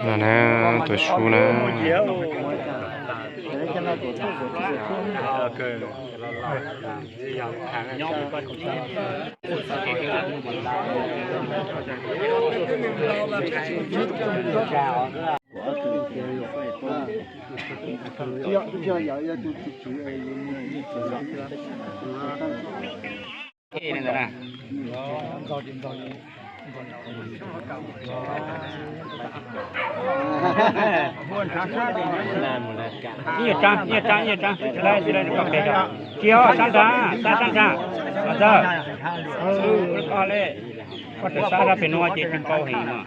No na, tus sub na. Ib yam tsaa, ib yam tsaa, ib yam tsaa, tsis laib, tsis laib, koj qhia tso. Tsis, sab nraag, sab, sab nraag. Txawj. Koj le, koj tseem sab sab pem nuav ces tsis paub heev no.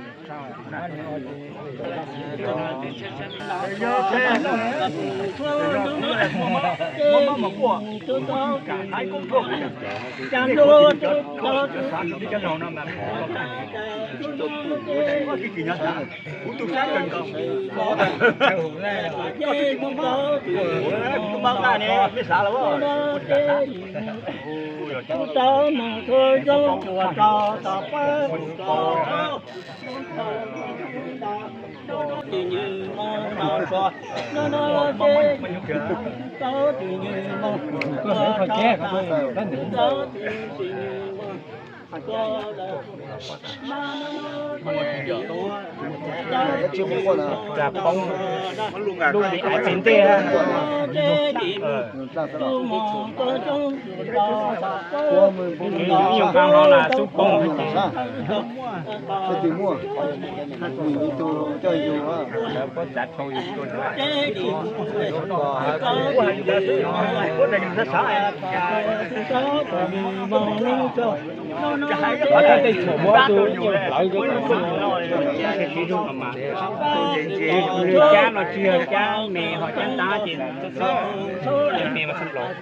Tsis poob, lub li kav txiv ntej. Ib nyuag nqaa no las xub poob. Cab no tsis yog cab me ho cab ntab ces me mas txhob plaus.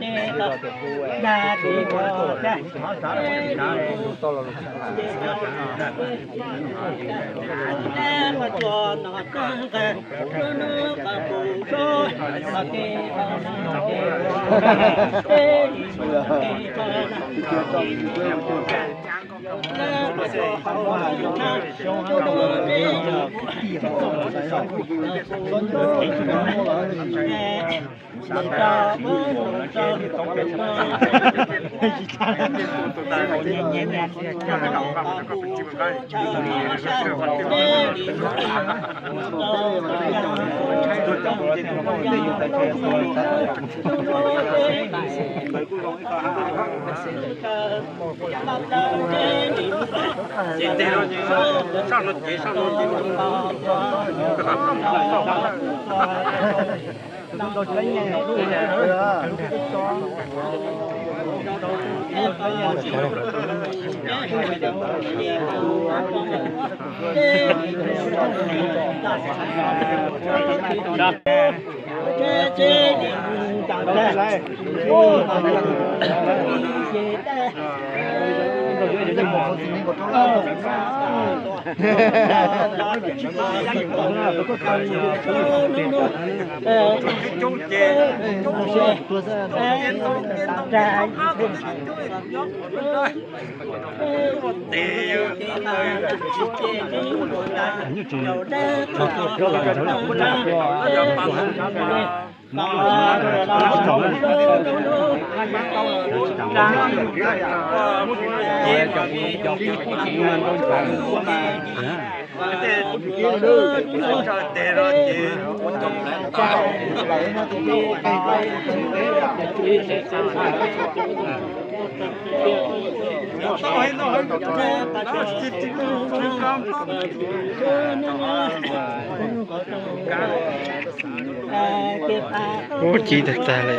Ub, ci tag tag li.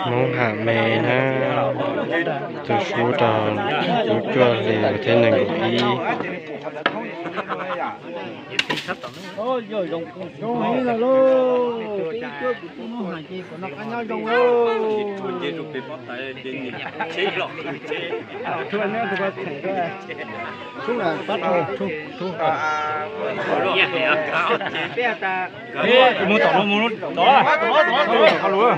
Hmoob Ham Me na, tus sub rau lub cuaj hli thiab nees nkaum ib. Zoo li no lauj, peb cuab kuv tub hnub hais ces kom noj qab nyob zoo lauj. Mus tom no, mus tom no, tom no, tom no.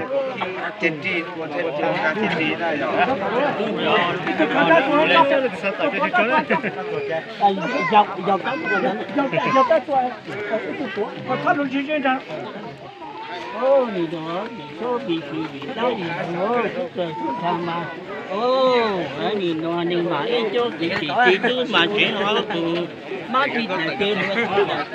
Nim no nim txhob pis xis vim dab vim duav xub kawg xub ntsha mas, nim no neeg mas ib co txiv tsis txiv tub mas tsev no tus mab tsis txawm ces luag tsis txawm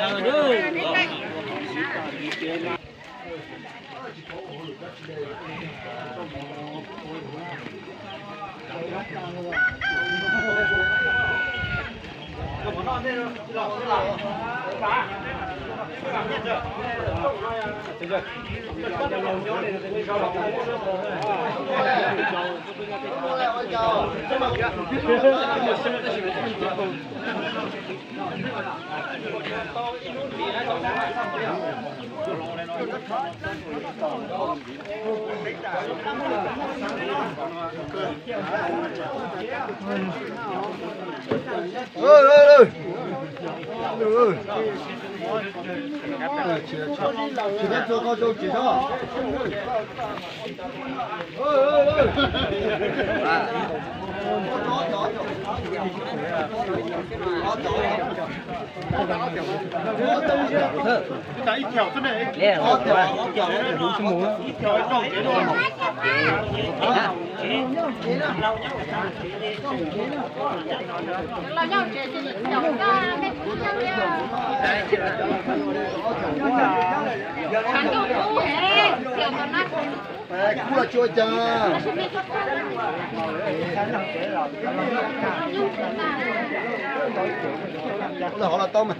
taw lawm. Kuv los tsis ua cas. Los hov los tau mas.